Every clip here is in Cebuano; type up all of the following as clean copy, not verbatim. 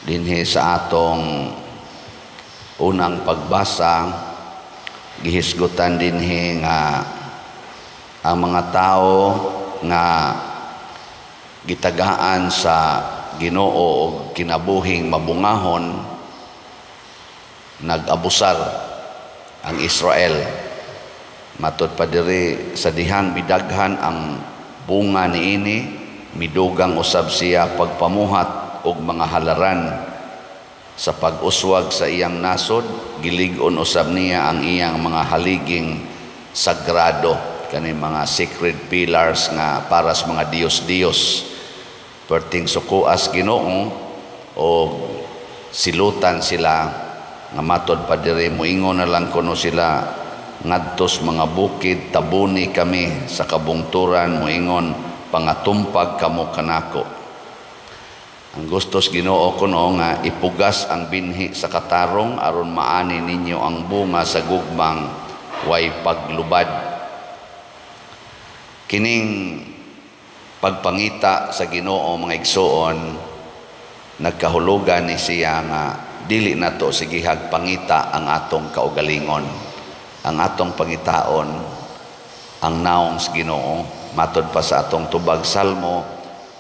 Dinhi sa atong unang pagbasa, gihisgutan dinhi nga ang mga tao nga gitagaan sa Ginoo og kinabuhing mabungahon, nag-abusar ang Israel. Matod pa diri, sa dihang midaghan ang bunga niini, midugang usab siya pagpamuhat og mga halaran. Sa pag-uswag sa iyang nasod, gilig-on usab niya ang iyang mga haliging sagrado, kani mga sacred pillars nga para sa mga diyos-diyos. Perting sukuas Ginoo o silutan sila, nga matod pa diri, moingon na lang kuno sila ngadtos mga bukid, "Tabuni kami," sa kabungturan moingon, "Pangatumpag kamo kanako." Ang gustos Ginoo kuno nga ipugas ang binhi sa katarong aron maani ninyo ang bunga sa gugmang way paglubad. Kining pagpangita sa Ginoo, mga igsuon, nagkahulugan ni siya nga dili nato sigihag pangita ang atong kaugalingon. Ang atong pangitaon ang naong sa Ginoo. Matod pa sa atong tubag salmo,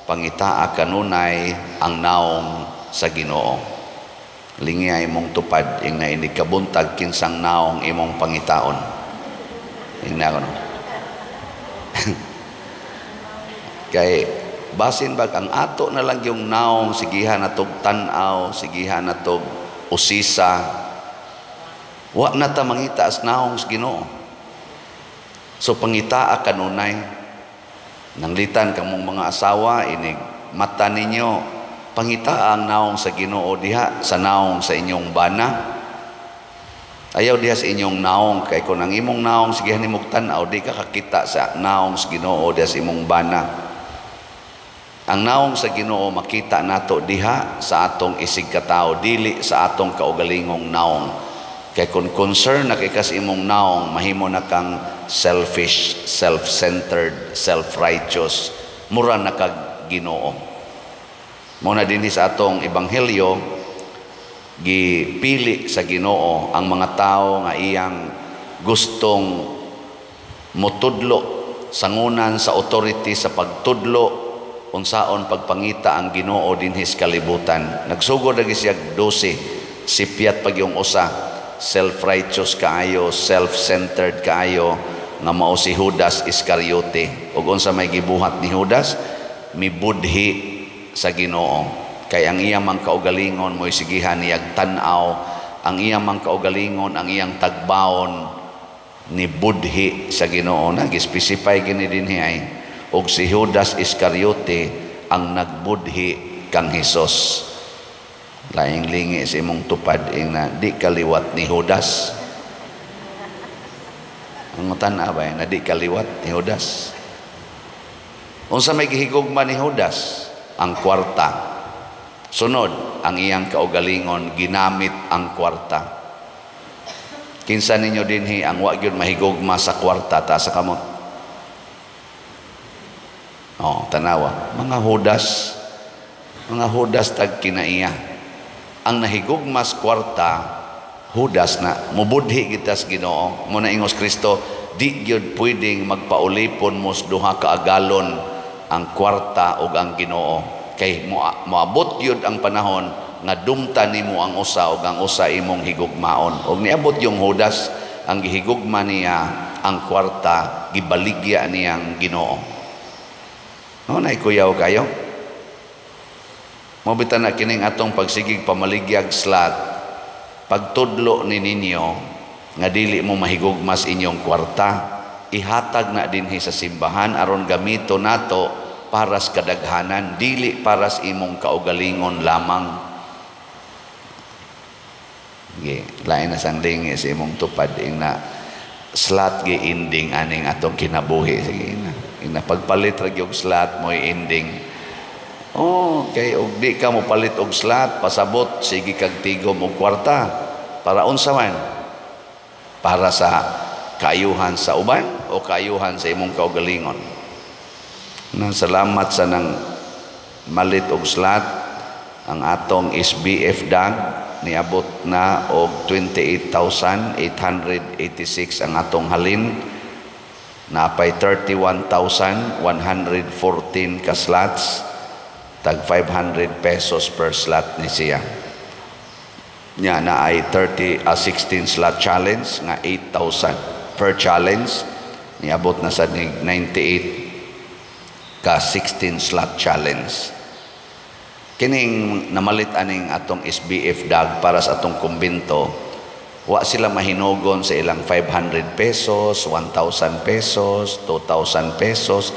"Pangitaa kanunay ang naong sa Ginoo." Lingi imong tupad ing na ini kabuntag, kinsang naong imong pangitaon? Ingna ko, no? Kay basin bag ang ato na lang yung naong sigihan natog tan-aw, sigihan natog usisa, wa na ta mangita as naong sa Ginoo. So pangitaa kanunay. Nanglitan kamong mga asawa, inig mata ninyo, pangitaa ang naong sa Ginoo diha sa naong sa inyong bana. Ayaw diha sa inyong naong, kay kung ang imong naong sigihan nimog tan-aw, di ka kakita sa naong sa Ginoo diha sa imong bana. Ang naong sa Ginoo makita nato diha sa atong isig katao, dili sa atong kaugalingong naong. Kay kung concern na kay kas imong naong, mahimo na kang selfish, self-centered, self-righteous, mura na kag Ginoo. Mao na dinhi sa atong ebanghelyo, gipili sa Ginoo ang mga tao nga iyang gustong mutudlo, sangunan sa authority sa pagtudlo unsaon pagpangita ang Ginoo dinhi sa kalibutan. Nagsugod lagi siya 12, sipyat pag yung usa, self-righteous kaayo, self-centered kaayo, nga mao si Judas Iscariote. Ug unsa may gibuhat ni Judas? Mibudhi sa Ginoo. Kay ang iya mang kaugalingon mo'y sigihan niyag tan-aw, ang iya mang kaugalingon, ang iyang tagbaon, ni budhi sa Ginoo. Nag-specify gini dinhi ay og si Judas Iscariote ang nagbudhi kang Hesus. Laing lingi sa imong tupad ing na di kaliwat ni Judas. Ang tan-aw ba na di kaliwat ni Judas? Unsa may gihigugma ni Judas? Ang kwarta. Sunod, ang iyang kaugalingon ginamit ang kwarta. Kinsa ninyo dinhi ang wa gyud mahigugma sa kwarta? Ta sa kamot. Oh, tanawa. Mga Judas, mga Judas tag kinaiya. Ang nahigugma sa kwarta, Judas na mubudhi kita sa Ginoo. Muna ingos Kristo, di gyud pwedeng magpaulipon mo sa duha ka agalon, ang kwarta ug ang Ginoo. Kay moabot gyud ang panahon nga dumta nimo ang usa ug ang usa imong higugmaon. Ug niabot yung Judas, ang gihigugma niya ang kwarta, gibaligya niyang Ginoo. No, nay kuyaw kayo. Mao bitaw na kining atong pagsigig pamaligyag slot, pagtudlo ni ninyo nga dili mo mahigugmas inyong kwarta, ihatag na dinhi sa simbahan aron gamito nato para sa kadaghanan, dili para sa imong kaugalingon lamang. Ge, lain na sang lingi sa imong tupad ing na slot gi ending aning atong kinabuhi. Sige na. Ing na pagpalit ra gyud slot mo'y ending. Oh, kay og di ka mo palit og slot, pasabot sige kag tigom og kwarta. Para unsa man? Para sa kaayuhan sa uban o kaayuhan sa imong kaugalingon? Na salamat sa nang malit og slot. Ang atong SBF DAG niabot na og 28,886 ang atong halin. Napay 31,114 ka slots, tag 500 pesos per slot ni siya. Nya na ay 30 16 slot challenge nga 8,000 per challenge, niabot na sa 98 ka 16 slot challenge. Kining namalit aning atong SBF DAG para sa atong kumbento, wa sila mahinugon sa ilang 500 pesos, 1,000 pesos, 2,000 pesos.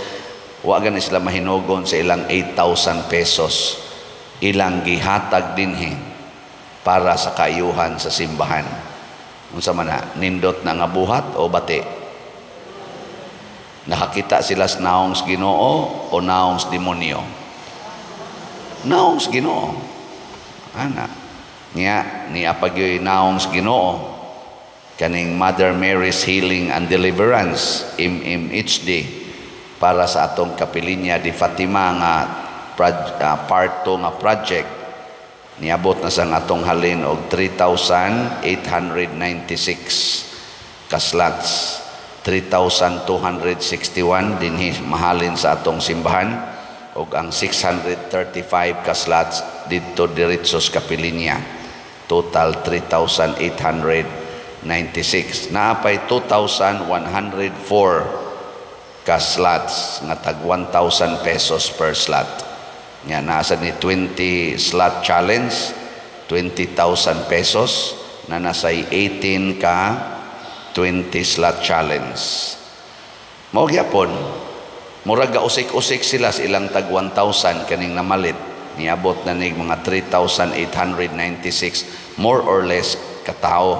Wa gani sila mahinugon sa ilang 8,000 pesos. Ilang gihatag dinhi para sa kaayuhan sa simbahan. Unsa man na, nindot na nga buhat o bati? Nakakita sila sa naong sa Ginoo o naong sa demonyo? Naong sa Ginoo. Ana. Nya niya pagyoy naong sa Ginoo kaning Mother Mary's Healing and Deliverance, MMHD, para sa atong Kapilinya di Fatima nga part 2 nga project, niabot na sa atong halin og 3,896 ka slots. 3,261 dinhi mahalin sa atong simbahan ug ang 635 ka slots didto diretso sa Kapilinya. Total 3,896. Naapay 2,104 ka slots nga tag 1,000 pesos per slot. Nga nasa ni 20 slot challenge, 20,000 pesos na nasay 18 ka 20 slot challenge. Mao gyapon, murag usik-usik sila sa ilang tag 1,000 kaning namalit. Niabot na nig mga 3,896 more or less katao.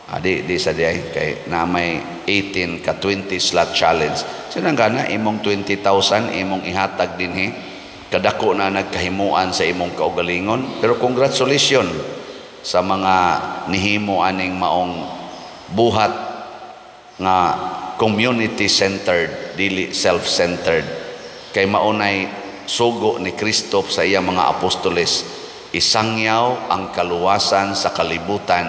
Adi di sa diay kay na may 18 ka 20 slot challenge. Sinang gana imong 20,000 imong ihatag dinhi, kadako na nagkahimuan sa imong kaugalingon. Pero congratulations sa mga nihimo aning maong buhat nga community-centered, dili self-centered. Kay maunay sugo ni Kristo sa iya mga apostoles, isangyaw ang kaluwasan sa kalibutan,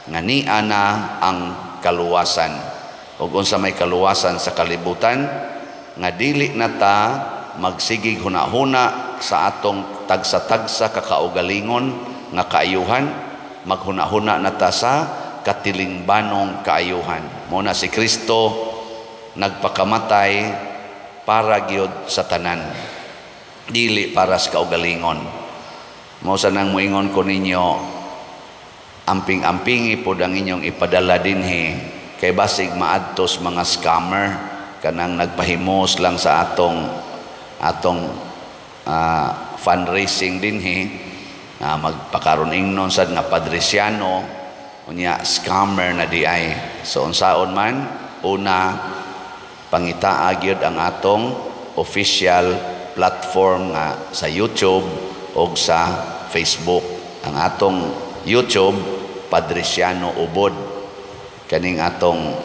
nga niana na ang kaluwasan. Ug unsa may kaluwasan sa kalibutan? Nga dili na ta magsigig hunahuna sa atong tagsa-tagsa kakaugalingon nga kaayuhan, maghunahuna na ta sa katilingbanong kaayuhan. Muna si Kristo nagpakamatay para gyud sa tanan, dili para sa kaugalingon. Mao sa nang moingon ko ninyo, amping-ampingi pod ang inyong ipadala dinhi kay basig maadtos mga scammer kanang nagpahimos lang sa atong atong fundraising dinhi, magpakaron ingnon sad nga Padriciano, unya scammer na di ay. So unsaon man, una pangitaa gyud ang atong official platform nga sa YouTube o sa Facebook. Ang atong YouTube, Padriciano Ubod, kaning atong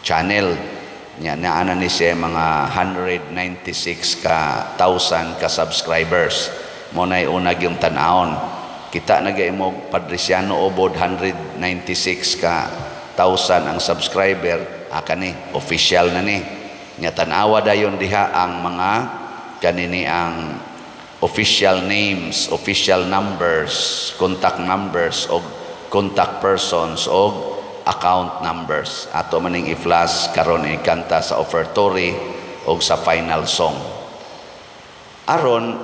channel nya naana ni siya mga 196 ka thousand ka subscribers. Mo nay una gyung tan-awon. Kita na mo Padriciano Ubod, 196 ka thousand ang subscriber, kani official na ni. Nya tan-awa dayon diha ang mga kanini, ang official names, official numbers, contact numbers og contact persons og account numbers. Ato maning i-flash karon ikanta sa offertory og sa final song. Aron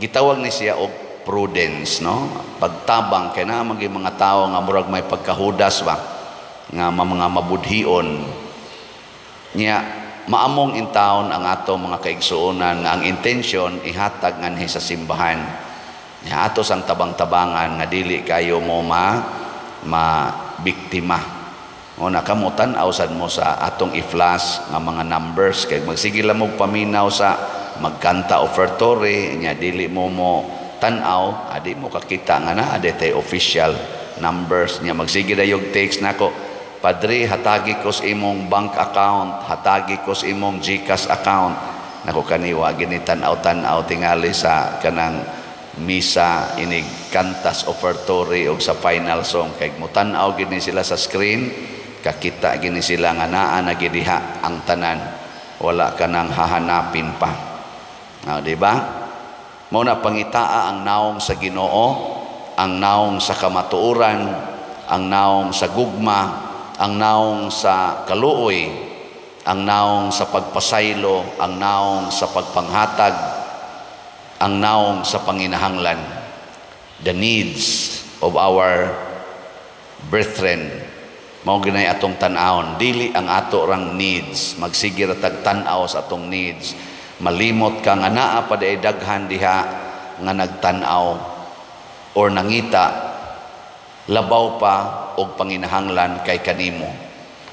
gitawag ni siya og prudence, no? Pagtabang kay naa man mga tao nga murag may pagkahudas ba nga mga mabudhion. Nya maamong in town ang ato mga kaigsuonan nga ang intention ihatag nganhi sa simbahan. Nya ato sang tabang-tabangan nga dili kayo mo ma ma biktima. O na kamo tan-aw sad mo sa atong i-flash nga mga numbers kay magsige lang mo paminaw sa magkanta offertory, nya dili mo mo tan-aw, adi mo kakita nga na adi tay official numbers. Nya magsige dayog text nako, "Padre, hatagi ko sa imong bank account, hatagi ko sa imong GCash account." Nako, kaniwa gini tan-aw-tan-aw tingali sa kanang misa, inig kantas offertory og sa final song, kay mutan-aw gid ni sila sa screen, kakita gini sila nga naa na gid diha ang tanan, wala ka nang hahanapin pa. Ah, di ba? Mao na pangitaa ang naong sa Ginoo, ang naong sa kamatuoran, ang naong sa gugma, ang naong sa kaluoy, ang naong sa pagpasaylo, ang naong sa pagpanghatag, ang naong sa panginahanglan, the needs of our brethren. Mao ginay atong tan-awon, dili ang ato rang needs. Magsige ra tag tan-aw sa atong needs, malimot ka nga naa pa diay daghan diha nga nagtan-aw or nangita labaw pa og panginahanglan kay kanimo.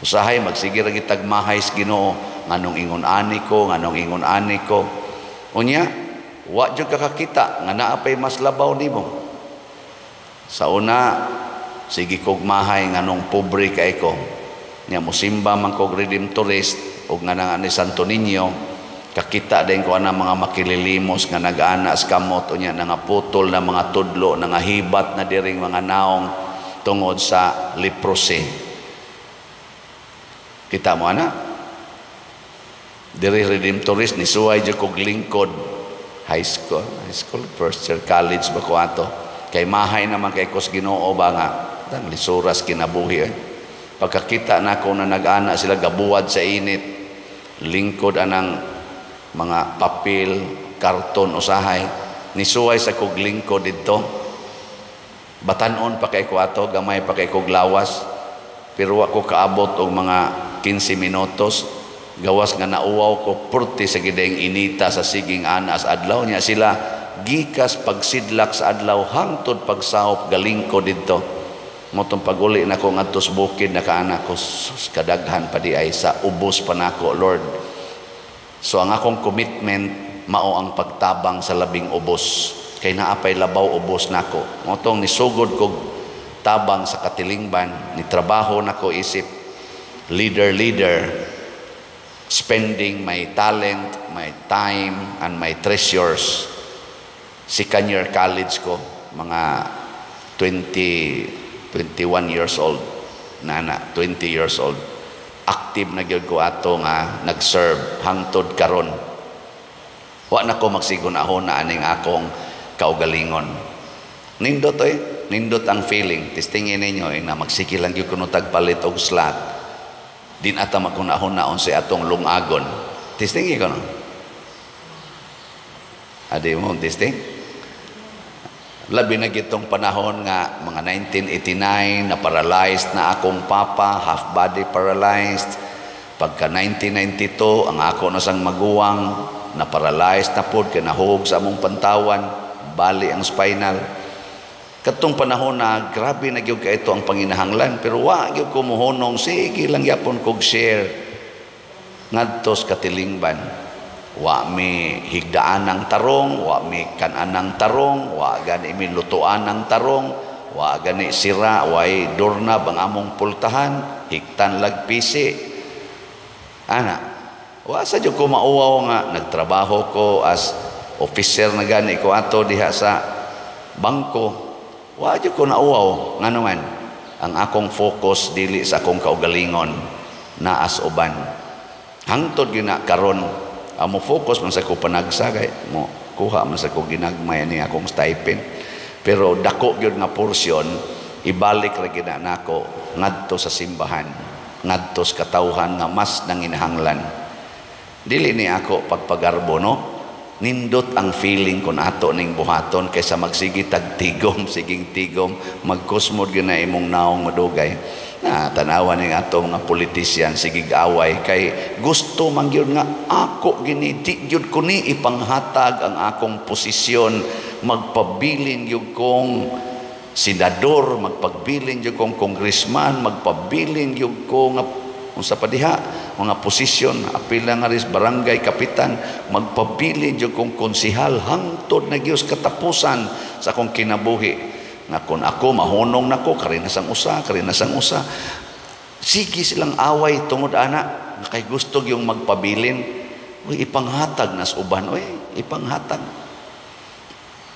Usahay magsige ra gitag mahay sa Ginoo, nganong ingon ani ko, nganong ingon ani ko? Unya wa jud ka kakita nga naa pay mas labaw nimo. Sa una, sige kog mahay nganong pobre kay ko. Nya musimba man kog Redemptorist ug nga ni Santo Niño, kakita din ko ana mga makililimos nga nag-ana sa kamot, unya nangaputol na mga tudlo, nangahibat na diring mga naong tungod sa leprosy. Kita mo ana diri Redemptorist, ni suway jud kog lingkod, high school, first year college ba ko ato, kay mahay naman kay kos Ginoo ba nga tang lisuras kinabuhi eh. Pagkakita nako na nag-ana sila, gabuwad sa init, lingkod anang mga papel, karton usahay, nisuway sa kog lingkod didto. Batanon pa kay ko ato, gamay pa kay kog lawas, pero wa ko kaabot og mga 15 minutos, gawas nga nauwaw ko purti sa gideng inita sa siging anas adlaw. Nya sila gikas pagsidlak sa adlaw hangtod pagsahop galingko didto. Motong paguli nako ngadto sa bukid, nakaana ko, "Sus, kadaghan pa di ay sa ubos pa nako, Lord." So ang akong commitment mao ang pagtabang sa labing ubos, kay naa pay labaw ubos nako. Motong nisugod kog tabang sa katilingban, ni trabaho nako isip leader leader, spending my talent, my time and my treasures. Second year college ko, mga 20, 21 years old nana, 20 years old, active na gyud ko ato nga nag-serve hangtod karon. Wa na ko magsigunahon na aning akong kaugalingon. Nindot oy, nindot ang feeling. Testingin ninyo eh, na magsige lang gyud kuno tagpalit og slot, din ata magunahon na unsay atong lungagon. Testingin ko no. Adi mo testing. Labi na gitong panahon nga mga 1989 na paralyzed na akong papa, half body paralyzed. Pagka 1992, ang ako na sang maguwang na paralyzed na pod kay nahug sa among pantawan, bali ang spinal. Katong panahon na grabe na gyud kay ito ang panginahanglan, pero wa gyud ko mohunong, sige lang yapon kog share ngadto sa katilingban. Wa mi higdaan ng tarong, wa mi kan-an ng tarong, wa gani mi lutuan ng tarong, wa gani sira, way doorknob ang among pultahan, higtan lag pisi. Ana, wa sa jud ko mauwaw nga nagtrabaho ko as officer na gani ko ato diha sa bangko. Wa jud ko nauwaw, ngano man ang akong focus dili sa akong kaugalingon, naas uban. Hangtod gyud na karon, amo focus man sa ko panagsa kay mo kuha man sa ko ginagmay ni akong stipend. Pero dako gyud nga porsyon ibalik ra gyud na nako ngadto sa simbahan, ngadto sa katawhan nga mas nanginahanglan. Dili ni ako pagpagarbo no. Nindot ang feeling kun ato ning buhaton kaysa magsige tag tigom, siging tigom, magkusmod gyud na imong naong madugay. Na tanawa ning ato mga politician, sige away kay gusto man gyud nga ako gini, di gyud ko ni ipanghatag ang akong posisyon, magpabilin gyud kong senador, magpabilin gyud kong congressman, magpabilin gyud ko nga unsa pa diha mga posisyon, apila nga ris barangay kapitan, magpabilin gyud kong konsehal hangtod na gyud katapusan sa akong kinabuhi. Nga kung ako mahunong nako, karinasang usa, karinasang usa. Sige silang away tungod ana nga kay gusto yung magpabilin. Uy, ipanghatag nas uban, uy, ipanghatag.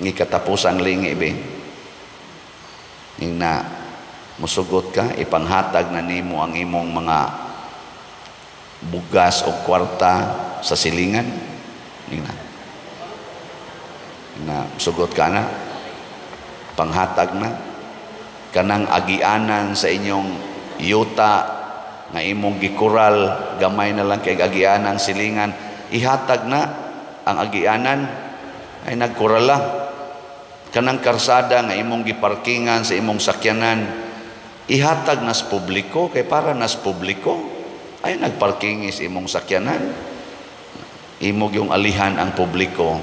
Ngi katapusang lingi be. Ning na musugot ka, ipanghatag na nimo ang imong mga bugas o kwarta sa silingan. Ning na. Ning na musugot ka na, panghatag na kanang agianan sa inyong yuta nga imong gikural, gamay na lang kay agianan silingan, ihatag na ang agianan ay nagkurala. Kanang karsada nga imong giparkingan sa imong sakyanan, ihatag nas publiko kay para nas publiko ay nagparking sa imong sakyanan, imong yung alihan ang publiko.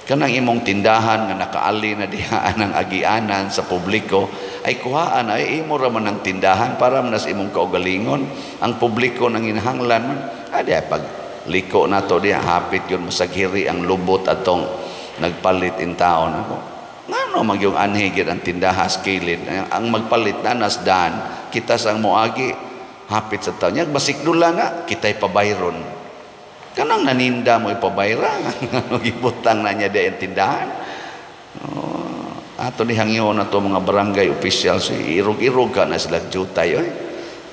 Kanang imong tindahan nga nakaali na dihaan ang agianan sa publiko ay kuhaan, ay imo ra man ang tindahan, para man nas imong kaugalingon, ang publiko nang inahanglan man adi pag liko nato diha, hapit yun masaghiri ang lubot atong nagpalit in taon ako. Ngano magyong anhi gid ang tindahas kilid, ang magpalit na nas daan, kita sang moagi hapit sa taon nya basikdula na kitay pabayron. Kanang naninda mo ipabayra, gibutang na niya di ang tindahan. Oh, ato ni hangyon ato mga barangay officials, irog-irog ka na sila jutay oy.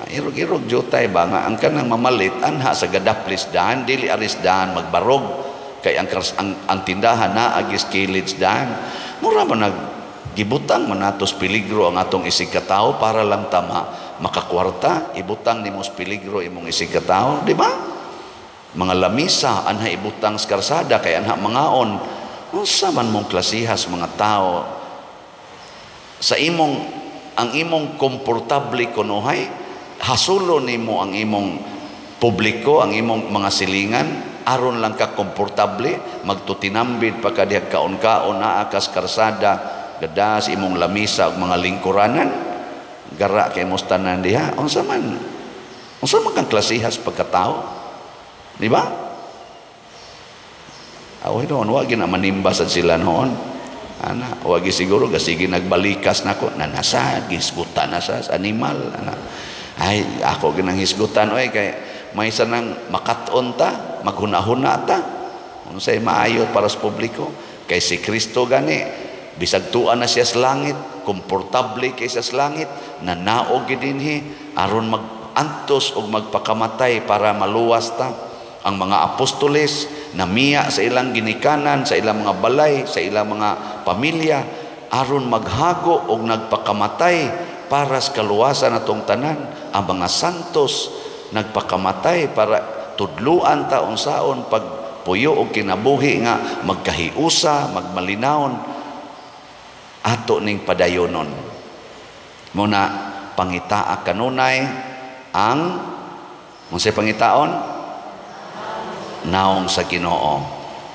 Irog-irog jutay ba nga ang kanang mamalit anha sa gadaplis daan, dili aris daan magbarog kay ang tindahan na agis kilid daan. Mura man nag gibutang man natos peligro ang atong isig katao para lang tama makakwarta, ibutang nimo sa peligro imong isig katao, di ba? Mga lamisa anha ibutang sa karsada kay anha mangaon. Unsa man mong klasihas mga tao sa imong ang imong komportable kunuhay, hasulo nimo ang imong publiko, ang imong mga silingan aron lang ka komportable, magtutinambid pa ka diha kaon-kaon naa kas karsada, gadas imong lamisa ug mga lingkuranan, gara kay mos tanan diha. Unsa man kang klasihas pagkatao? Di ba? Aw noon, wa gina manimba sad sila noon. Ana, wa gi siguro gasige nagbalikas nako, nanasa gisgutan na sa animal ana. Ay ako ginang hisgutan oy kay may sanang makat-on ta, maghuna-huna ta. Unsay maayo para sa publiko? Kay si Kristo gani bisag tuan na siya sa langit, komportable kay siya sa langit, nanaog gid dinhi aron mag-antos og magpakamatay para maluwas ta. Ang mga apostoles namiya sa ilang ginikanan, sa ilang mga balay, sa ilang mga pamilya aron maghago og nagpakamatay para sa kaluwasan atong tanan. Ang mga santos nagpakamatay para tudluan ta unsaon pagpuyo og kinabuhi nga magkahiusa, magmalinawon ato ning padayonon. Muna pangitaa kanunay ang unsay pangitaon? Naong sa Ginoo.